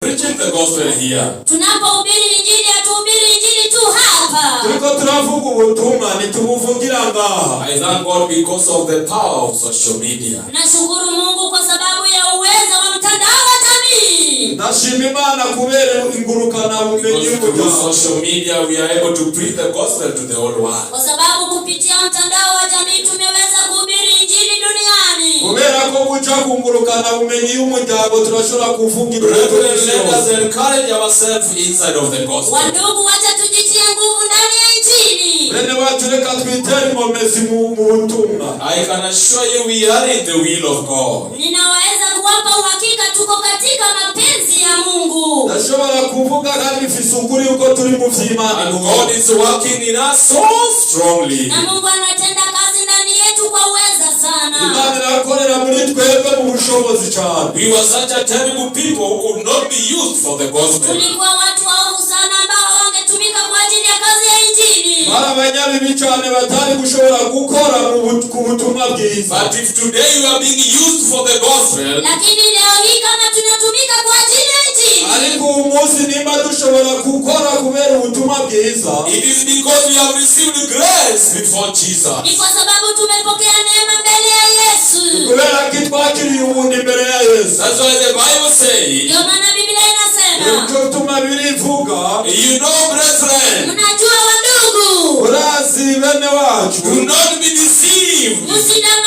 Preaching the gospel here, Tunapohubiri Injili, hatuhubiri Injili tu hapa. Turiko turavuga ubutumwa, ntitubuvugira ngaha. I thank God because of the power of social media. Nashukuru Mungu kwa sababu ya uwezo wa mtandao wa jamii. Ndashima Imana kubera ingurukanabumenyi Because through y'umuryango. Social media, we are able to preach the gospel to the whole world. Kwa sababu kupitia mtandao wa jamii tumeweza kuhubiri Injili duniani. Kubera ko guca ku ngurukanabumenyi y'umuryango turashobora kuvuga Brethren, let us encourage ourselves inside of the gospel. Wandugu, wacha tujitie nguvu ndani ya Injili. Bene wacu, reka twitere inkomezi mu mu butumwa. I can assure you we are in the will of God. Ninaweza kuwapa uhakika tuko katika mapenzi ya Mungu. Ndashobora kuvuga kandi mfise ukuri yuko turi mu vy'Imana. And God is working in us so strongly. Na Mungu anatenda kazi ndani yetu kwa uweza sana. Imana irakorera muri twebwe mu bushobozi cyane. We were such a terrible people who could not be used for the gospel. Tulikuwa watu waovu sana ambao hawangetumika kwa ajili ya kazi ya Injili. Bari abanyabibi cyane batari gushobora gukora mu bu- ku butumwa bwiza. But if today you are being used for the gospel, Lakini leo hii kama tunatumika kwa ajili ya Injili, Ariko uyu munsi nimba dushobora gukora kubera ubutumwa bwiza, it is because we have received grace before Jesus. Ni kwa sababu tumepokea neema mbele ya Yesu. Kubera ko twakiriye ubuntu imbere ya Yesu. That's why the Bible says, Ndio maana Biblia inasema, Nicyo gituma birivuga, you know, brethren, mnajua wandugu, urazi bene wacu, do not be deceived.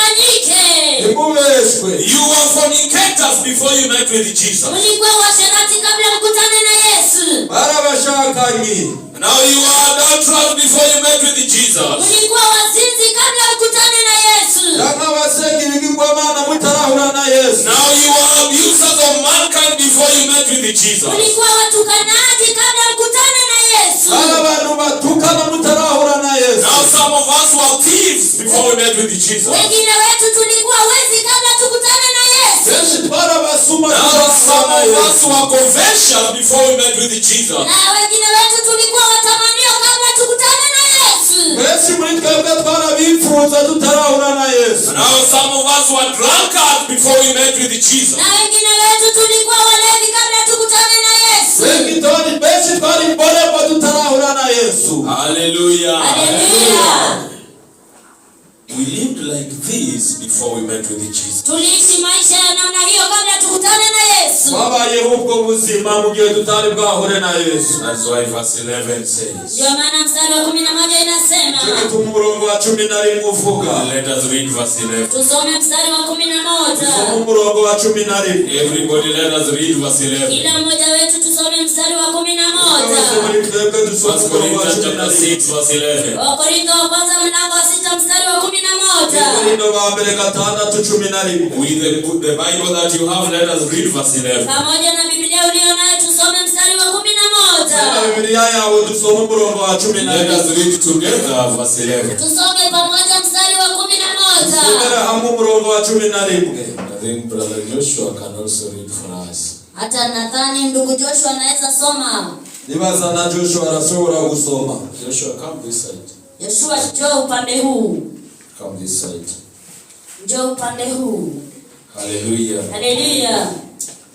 Msidanganyike. Ntimubeshwe. You were fornicators before you met with Jesus. Mlikuwa washerati kabla mkutane na Yesu. Bari abashakanyi. Now you are adulterers before you met with Jesus. Mlikuwa wazinzi kabla mkutane na Yesu. Cyangwa abasenga ibigirwamana mutarahura na Yesu. Now you are abusers of mankind before you met with Jesus. Mlikuwa watukanaji kabla mkutane na Yesu. Bari abantu batukana mutarahura na Yesu. Now some of us were thieves before we met with Jesus. Wengine wetu tulikuwa wezi kabla tukutane na Yesu. Benshi twari abasuma Now tutarahura some na of Yesu. us were covetous before we met with Jesus. Na wengine wetu tulikuwa watamanio kabla tukutane na Yesu. Benshi muri twebwe twarabifuza tutarahura na Yesu. Now some of us were drunkards before we met with Jesus. Na wengine wetu tulikuwa walevi kabla tukutane na Yesu. Benshi twari benshi twari imborerwa tutarahura na Yesu. Hallelujah. Haleluya. We lived like this before we met with Jesus. Tuliishi maisha ya namna hiyo kabla tukutane na Yesu. Twabayeho ubwo buzima mu gihe tutari bwahure na Yesu. That's why verse 11 says. Ndio maana mstari wa 11 inasema. Nicyo gituma umurongo wa 11 uvuga. Let us read verse 11. Tusome mstari wa 11. Tusome umurongo wa 11. Everybody, let us read verse 11. Kila mmoja wetu tusome mstari wa kumi na Wese moja. muri twebwe dusome First umurongo wa Corinthians cumi na chapter rimwe. 6, verse 11. Wakorintho wa kwanza mlango wa 6 mstari wa 11. Korinto ba mbere 6:11. With the Bible that you have, let us read verse 11. Pamoja na Biblia ulio nayo tusome mstari wa 11. Na Bibiliya yawe dusome umurongo wa cumi na Let rimwe. us read together verse 11. Tusome pamoja mstari wa 11. Tusomere hamwe umurongo wa 11. I think Brother Joshua can also read for us. Hata nadhani ndugu Joshua anaweza soma. Nibaza na Joshua arashobora gusoma. Joshua, come this side. Joshua, njoo upande huu. Come this side. Njoo upande huu. Hallelujah. Haleluya.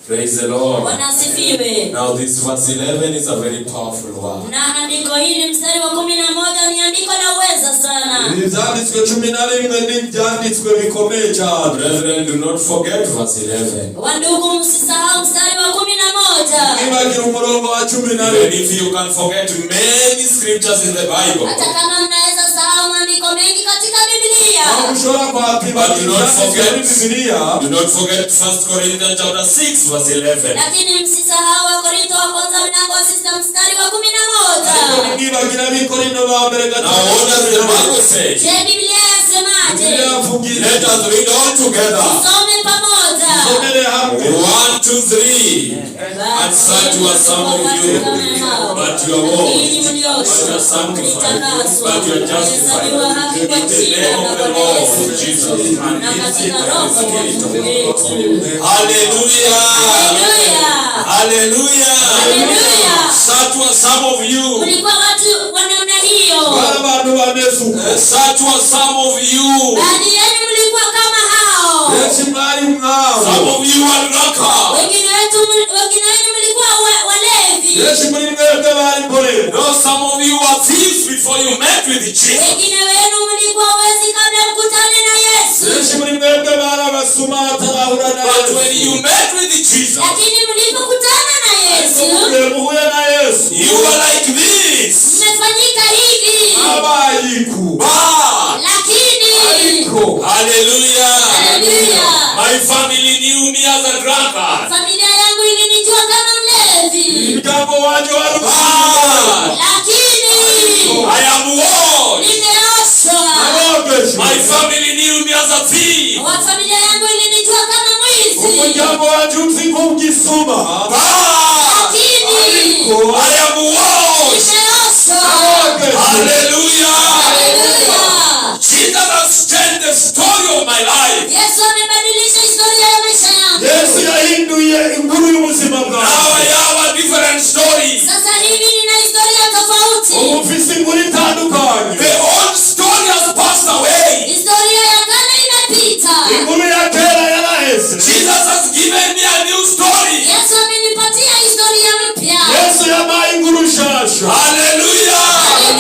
Praise the Lord. Bwana asifiwe. Now, this verse 11 is a very powerful one. Na andiko hili mstari wa 11 ni andiko la uweza sana. Ibi byanditswe 11 ni ibyanditswe bikomeye cyane. Brethren, do not forget verse 11. Wandugu, msisahau mstari wa 11. Mwibagira umurongo wa cumi na Even rimwe. if you can forget many scriptures in the Bible, Hata kama mnaweza sahau maandiko mengi katika Biblia, Aho ushobora kwakwibagira But do not ibyanditswe muri forget. Bibiliya, do not forget 1 Corinthians chapter 6, verse 11. Lakini msisahau Wakorintho wa kwanza mlango wa 6 mstari wa 11. Ariko ntimwibagire Abikorinto ba mbere Now, gatanu what does the Bible say? Je, Biblia yasemaje? Bibiliya yavuga iki? Let us read all together. Tusome pamoja. Tusomere hamwe. One, two, three. And such were some of you, but you are washed, but you are sanctified, but you are justified in the name of the Lord Jesus and Na in katika the Roho wa Spirit of Mungu wetu. Hallelujah! Haleluya. Hallelujah! Haleluya. Such were some of you. Kulikuwa watu wa namna hiyo. Bari abantu bameze uko. Such were some of you. Baadhi yenu mlikuwa kama hao. Benshi mwari Some mwabo. of you were drunkards. Wengine wetu wengine wenu mlikuwa Benshi muri mwebwe bari imborerwa. Though some of you were thieves before you met with Jesus. Wengine wenu mlikuwa wezi kabla mkutane na Yesu, Benshi muri mwebwe bari abasuma batarahura na But when Yesu. you met with Jesus, lakini mlipokutana na Yesu Mugihe muhuye na Yesu, you were like this. mmefanyika hivi, abayiku But, lakini ariko hallelujah. haleluya, My family knew me as a drunkard. Familia yangu ilinijua kama mlevi, umuryango wanje wari But lakini I am washed. nimeoshwa. arogeje. My family knew me as a thief. Wa familia yangu ilinijua kama mwizi, Umuryango wanje unzi nk'ubwisuma, But lakini ariko I am washed. nimeoshwa. arogeje. Hallelujah. Haleluya! Jesus has changed the story of my life. Yesu amebadilisha historia ya maisha yangu. Yesu yahinduye inkuru y'ubuzima Now bwawe. I have a different story. Sasa hivi nina historia tofauti. Ubu mfise inkuru itandukanye. The old story has passed away. Historia ya kale imepita. Inkuru ya kera yaraheze. Jesus has given me a new story. Yesu amenipatia historia mpya. Yesu yampaye inkuru nshasha. Hallelujah.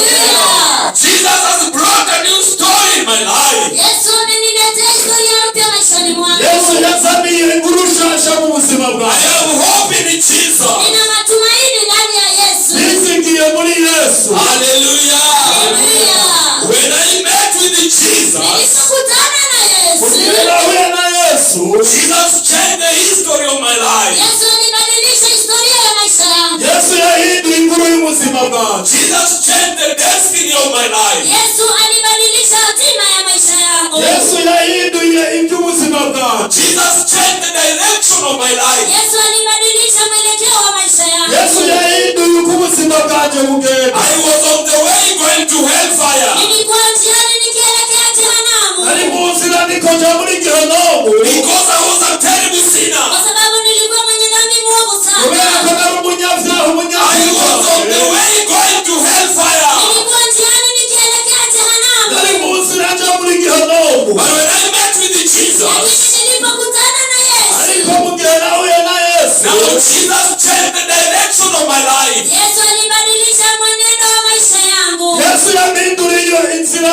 Haleluya! Jesus has brought a new story in my life. Yesu ameniletea historia mpya maishani mwangu. Yesu yazaniye inkuru nshasha mu buzima I bwawe. have hope in Jesus. Nina matumaini ndani ya Yesu. Nizigiye muri Yesu. Hallelujah. Haleluya! When I met with Jesus, Nilipokutana na Yesu, Mugihe nahuye na Yesu, Jesus changed the history of my life. Yesu alibadilisha historia ya maisha yangu. Yesu yahinduye inkuru y'ubuzima bwanjye. Jesus changed the destiny of my life. Yesu alibadilisha hatima ya maisha yangu. Yesu yahinduye iby'ubuzima bwanjye. Jesus changed the direction of my life. Yesu alibadilisha mwelekeo wa maisha yangu. Yesu yahinduye uko ubuzima bwanjye bugenda. I was on the way going to hellfire Nilikuwa njiani nikielekea jehanamu Nari mu nzira ndiko nja muri gehinomu, because I was a terrible sinner. kwa sababu nilikuwa mwenye dhambi mwovu kubera ko sana. nari umunyabyaha I was on the umunyabyaha. way going to hellfire. Nilikuwa njiani nikielekea jehanamu, Nari mu nzira nja muri gehinomu, But when I met with Jesus, lakini nilipokutana na Yesu, ariko mu gihe nahuye na Yesu, now Jesus changed the direction of my life. Yesu alibadilisha mwenendo wa maisha yangu. Yesu yampinduriye inzira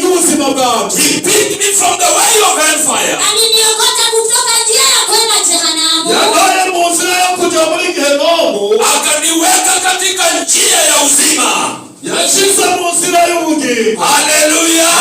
y'ubuzima bwanjye. He picked me from the way of hellfire. Aliniokota kutoka njia ya kwenda jehanamu, Yantoye mu nzira yo kuja muri gehinomu, Akaniweka katika njia ya uzima. yanshize mu nzira y'ubugingo. Hallelujah.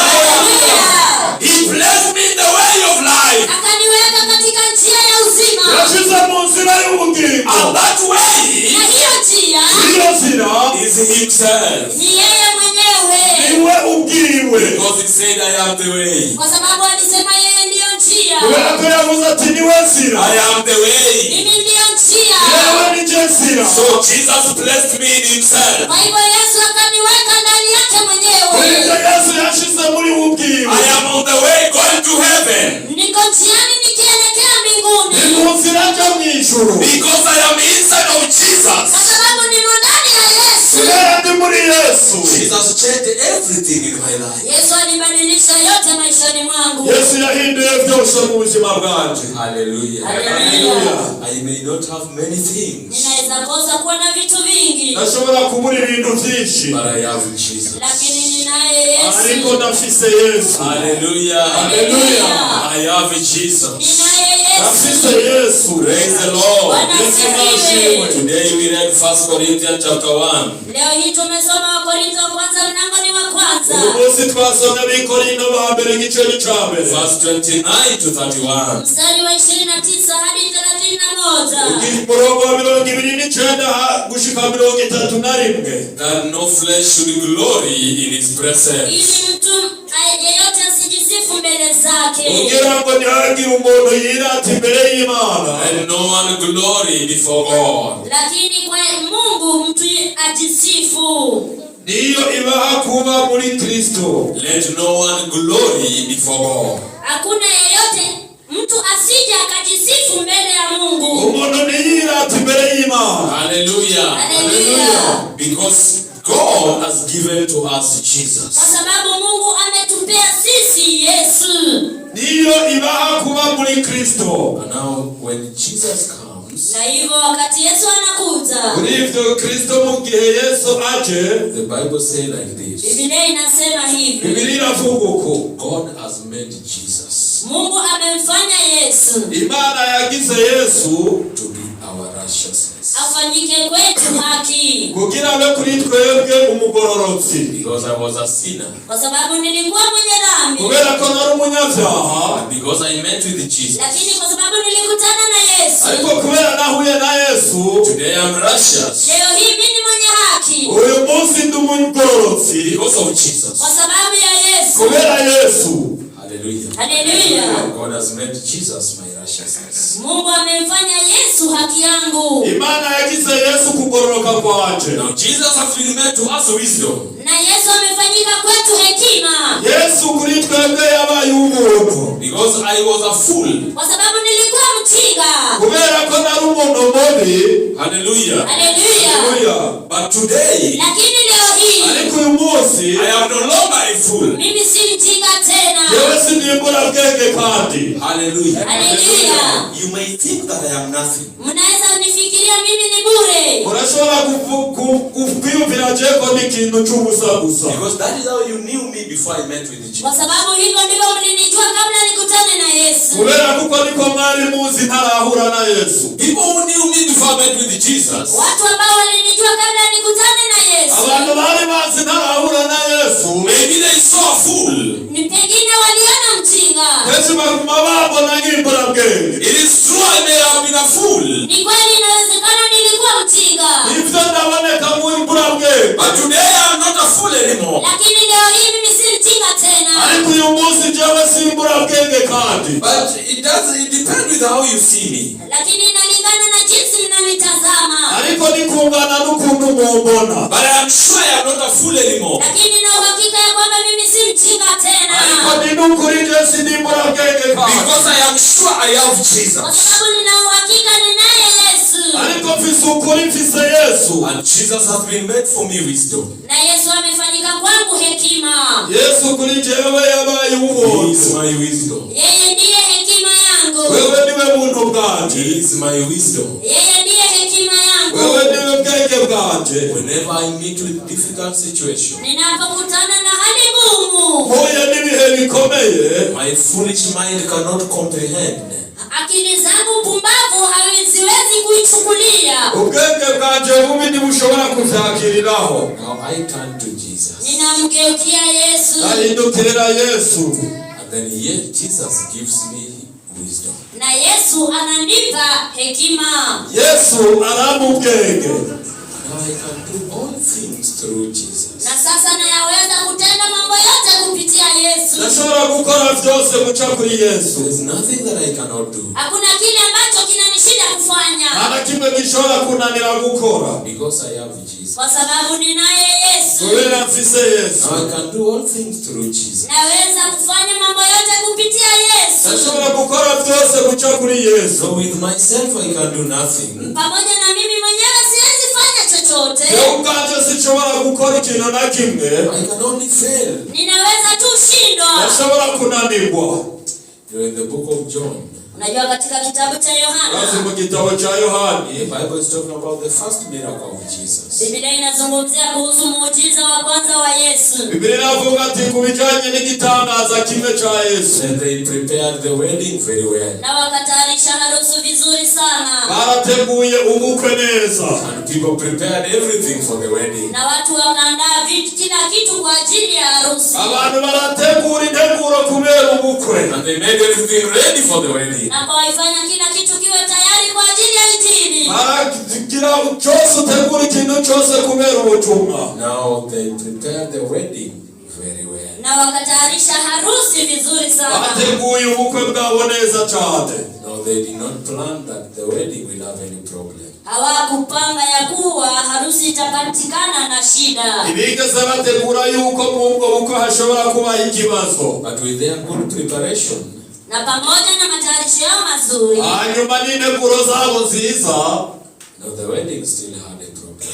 Haleluya! He placed me in the way of life. Akaniweka katika njia ya uzima, Yashize mu nzira y'ubugingo. And that way na hiyo njia Iyo nzira is himself. ni yeye mwenyewe, niwe ubwiwe, Because he said, I am the way. kwa sababu alisema yeye ndiyo njia. kubera ko yavuze ati niwe nzira, I am the way. Mimi ndiyo njia. yewe nije nzira. So Jesus placed me in himself. Kwa hivyo Yesu akaniweka ndani yake Kuri ibyo mwenyewe. Yesu yashize muri we ubwiwe. I am on the way going to heaven. Niko njiani nikielekea Ni mbinguni, mu nzira nja mu ijuru, Because I am inside of kwa Jesus. sababu nimo ndani ya Yesu. kubera ndi muri Yesu. Jesus changed everything in my life. Yesu alibadilisha yote maishani mwangu. Yesu yahinduye byose mu buzima bwanje. Hallelujah. Haleluya. I may not have many things, Ninaweza kosa kuwa na vitu vingi, Ndashobora kubura ibintu byinshi, but I have Jesus. lakini ninaye ariko Yesu. ndafise Yesu. Hallelujah. Haleluya. I have Jesus. Ninaye Yesu. Ndafise Yesu. Praise the Lord. Bwana asifiwe. Today we read 1 Corinthians chapter 1. Leo hii tumesoma Wakorintho wa kwanza mlango ni wa kwanza Uyu munsi twasomye Abikorinto ba mbere igice cya mbere, Verse 29 to 31. mstari wa 29 hadi 31, umurongo wa 29 gushika 31. That no flesh should glory in his presence. Ili mtu yeyote asijisifu mbele zake, Kugira ngo ntihagire umuntu yirata imbere y'Imana, And no one glory before God. lakini kwa Mungu mtu ajisifu. Niyo ibaha kuba muri Kristo. Let no one glory before God. Hakuna yeyote mtu asije akajisifu mbele ya Mungu. Umuntu ntiyirata imbere y'Imana, Hallelujah. Haleluya! Because God has given to us Kwa Jesus. sababu Mungu ametupea sisi Yesu, niyo ibaha kuba muri Kristo. And now when Jesus comes, na hivyo wakati Yesu anakuja, anakuja, Kuri ivyo Kristo mu gihe Yesu aje, the Bible says like this: Biblia inasema hivi, Bibiliya iravuga uko: God has made Jesus Mungu amemfanya Yesu Imana yagize Yesu to be our righteousness. afanyike kwetu haki, kugira abe kuri twebwe umugororotsi. Because I was a sinner, kwa sababu nilikuwa mwenye dhambi, Kubera ko nari umunyabyaha, and because I met with Jesus, lakini kwa sababu nilikutana na Yesu, ariko kubera nahuye na Yesu, today I'm righteous leo hii mimi ni mwenye haki uyu munsi ndi umugororotsi because of Jesus. kwa sababu ya Yesu. Kubera Yesu. Hallelujah. Haleluya! God has made Jesus my righteousness. Mungu amemfanya Yesu haki yangu, Imana yagize Yesu kugororoka kwanje. Now Jesus has been made to us wisdom. Na Yesu amefanyika kwetu hekima, Yesu kuri twebwe yabaye ubuntu. Because I was a fool. Kwa sababu nilikuwa mjinga. Kubera ko nari umuntu mubi. Hallelujah. Haleluya! Haleluya. But today, Lakini leo hii Ariko uyu munsi I am no longer a fool. Mimi si mjinga tena. Yewe sinimburabwenge kandi. Hallelujah. Haleluya! You may think that I am nothing. Mnaweza unifikiria mimi ni bure, Murashobora kwiyumvira jeko ni ikintu cy'ubusa gusa, Because that is how you knew me before I met with kwa Jesus. sababu hivyo ndivyo mlinijua kabla nikutane na Yesu. Kubera kuko niko mwari muzi ntarahura na Yesu. People who knew me before I met with Jesus, Watu ambao walinijua kabla nikutane na Yesu, Abantu bari bazi ntarahura na Yesu, maybe they saw a fool. Ni pengine waliona mjinga. Kenshi baguma bambona nk'imburabwenge. It is true I may have been a fool. Ni kweli inawezekana nilikuwa mjinga, Nibyo, ndaboneka mu imburabwenge, But today I am not a fool anymore. Lakini leo hii mimi si mjinga tena. Ariko uyu munsi jewe si imburabwenge kandi. But it depends with how you see me. Lakini inalingana na jinsi mnanitazama. Ariko nikungana n'ukuntu mumbona. But I am sure I am not a fool anymore. Lakini na uhakika ya kwamba mimi si mjinga tena, Ariko ni n'ukuri je si imburabwenge kandi, Because I am sure I have kwa Jesus. sababu nina uhakika ninaye Yesu, Ariko mfise ukuri, mfise Yesu. And Jesus has been made for me wisdom. Na Yesu amefanyika kwangu hekima. Yesu kuri jewe yabaye He ubuntu. is my wisdom. Yeye ndiye hekima yangu. Wewe niwe buntu bwanje. He is my wisdom. Yeye ndiye hekima yangu. Wewe niwe bwenge bwanje. Whenever I meet with difficult situation, Ninapokutana na hali ngumu, Mpuye n'ibihe bikomeye, my foolish mind cannot comprehend. Akili zangu pumbavu haziwezi kuichukulia. Ubwenge bwanje bubi ntibushobora kuvyakiriraho. Now I turn to Jesus. Ninamgeukia Yesu, Nahindukirira Yesu, And then yet Jesus gives me wisdom. Na Yesu ananipa hekima. Yesu arampa ubwenge. Now I can do all things through Jesus. Na sasa nayaweza kutenda mambo yote kupitia Yesu. Ndashobora gukora vyose guca kuri Yesu. There's nothing that I cannot do Hakuna kile ambacho kinanishinda kufanya, Nta na kimwe gishobora kunanira gukora, because I have Jesus. Kwa sababu ninaye Yesu. Kubera mfise Yesu. Now I can do all things through Jesus. Naweza kufanya mambo yote kupitia Yesu. Ndashobora gukora vyose guca kuri Yesu. So with myself I can do nothing. Pamoja na mimi mwenyewe siwezi fanya chochote, Jewe ubwanje sinshobora gukora ikintu na kimwe. I can only fail. Ninaweza tu shindwa. Ndashobora kunanirwa. You're in the book of John. Unajua, katika kitabu cha Basi Yohana, mu gitabo cha Yohani, The Bible is talking about the first miracle of Jesus. Biblia inazungumzia kuhusu muujiza wa kwanza wa Yesu. Bibiliya iravuga ati ku bijanye n'igitangaza kimwe ca Yesu. And they prepared the wedding very well. Na wakatayarisha harusi vizuri sana, Barateguye ubukwe neza, And people prepared everything for the wedding. Na watu wakaandaa vitu, kila kitu kwa ajili ya harusi, Abantu barategura integuro kubera ubukwe, And they made everything ready for the wedding. Na waifanya kila kitu kiwe tayari kwa ajili ya Injili. Baragira cyose utegura ikintu cyose kubera ubutumwa. Now they prepared the wedding very well. Na wakatayarisha harusi vizuri sana. Bateguye ubukwe bwabo neza cyane. Now they did not plan that the wedding will have any problem. Hawakupanga ya kuwa harusi itapatikana na shida, Ntibigeze bategura yuko mu ubwo bukwe hashobora kubaho ikibazo. But with their good preparation, Na pamoja na matayarisho yao mazuri, Hanyuma n'integuro zabo nziza, now the wedding still had a problem.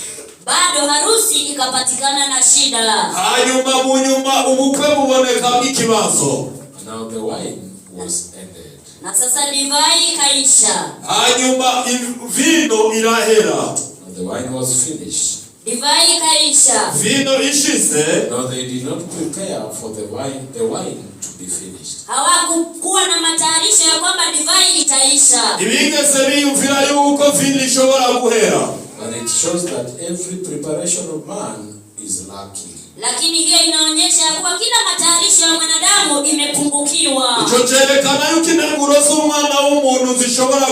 Bado harusi ikapatikana na shida. Hanyuma mu nyuma ubukwe bubonekamo ikibazo. And now the wine was ended. Na sasa divai ikaisha, Hanyuma vino irahera. Now the wine was finished. Divai ikaisha. Vino ishize. No, they did not prepare for the wine to be finished. Hawakukuwa na matayarisho ya kwamba divai itaisha. Ntibigeze biyumvira yuko vino ishobora guhera. But it shows that every preparation of man is lacking. Lakini hiyo inaonyesha ya kuwa kila matayarisho ya mwanadamu imepungukiwa. Icyo cyerekana yuko integuro z'umwana w'umuntu zishobora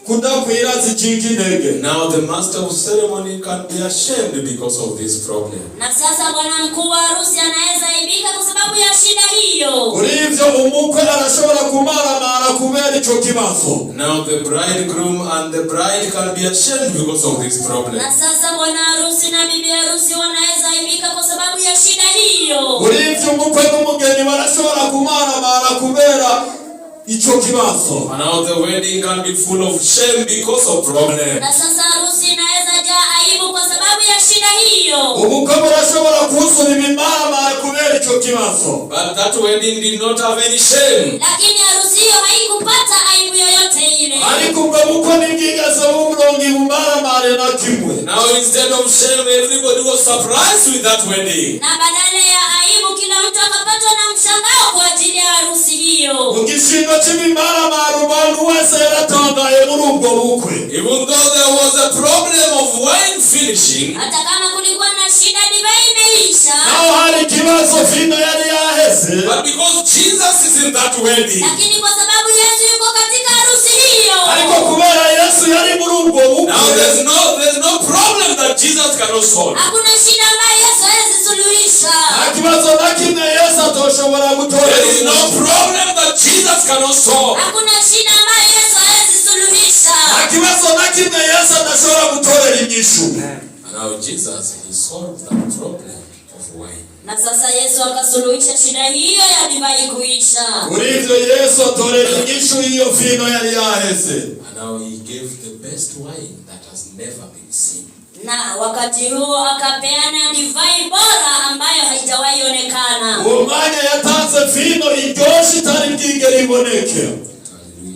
kudakwira, zicika intege. Now the master of ceremony can be ashamed because of this problem. Na sasa bwana mkuu wa harusi anaweza aibika kwa sababu ya shida hiyo. Kuri ivyo umukwe arashobora kumaramara kubera ico kibazo. Now the bridegroom and the bride can be ashamed because of this problem. Na sasa bwana harusi na bibi harusi wanaweza aibika kwa sababu ya shida hiyo. Kuri ivyo umukwe n'umugeni barashobora kumaramara kubera ico kibazo. And now the wedding can be full of shame because of problem. Na sasa harusi inaweza jaa aibu kwa sababu ya shida hiyo. Ubukwe burashobora kuzura ibimaramara kubera ico kibazo. But that wedding did not have any shame. Lakini harusi hiyo haikupata aibu yoyote ile. Ariko ubwo bukwe ntibwigeze buronka ibumaramare na kimwe. Now instead of shame, everybody was surprised with that wedding. Na badala ya aibu, kila mtu akapatwa na mshangao kwa ajili ya harusi hiyo. Mu gishingo cy'imimaramara umuntu wese yaratangaye muri ubwo bukwe. Even though there was a problem of wine finishing, Hata kama kulikuwa na shida, divai imeisha, naho hari ikibazo vino yari yaheze, but because Jesus is in that wedding, lakini kwa sababu Yesu yuko katika harusi hiyo, ariko kubera Yesu yari muri ubwo bukwe, now there's no problem that Jesus cannot solve. Hakuna shida ambayo Yesu hawezi suluhisha. Nta kibazo na kimwe Yesu atoshobora gutorera. There is no problem that Jesus cannot solve. Hakuna shida ambayo Yesu hawezi suluhisha. Nta kibazo na kimwe Yesu adashobora gutorera inyishu. And now Jesus, he solved that problem of wine. Na sasa Yesu akasuluhisha shida hiyo ya divai kuisha. Kuri ivyo Yesu atorera inyishu y'iyo vino yari yaheze. And now he gave the best wine that has never been seen. Na wakati huo akapeana divai bora ambayo haijawahi onekana. Uwo mwanya yatanze vino iryoshe itari bwigere iboneke.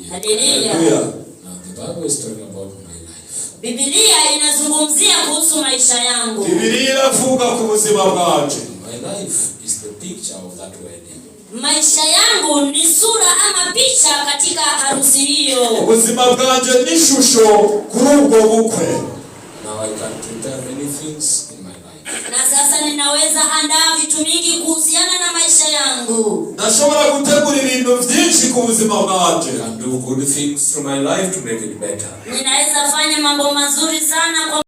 Hallelujah. Haleluya! Haleluya. Now the Bible is talking about my life. Biblia inazungumzia kuhusu maisha yangu. Bibiliya iravuga ku buzima bwanje. My life is the picture of that wedding. Maisha yangu ni sura ama picha katika harusi hiyo. Ubuzima bwanje ni ishusho kuri ubwo bukwe. Now I can prepare many things in my life. Na sasa ninaweza andaa vitu mingi kuhusiana na maisha yangu. Ndashobora gutegura ibintu byinshi ku buzima bwanje. I can do good things through my life to make it better. Ninaweza fanya mambo mazuri sana kwa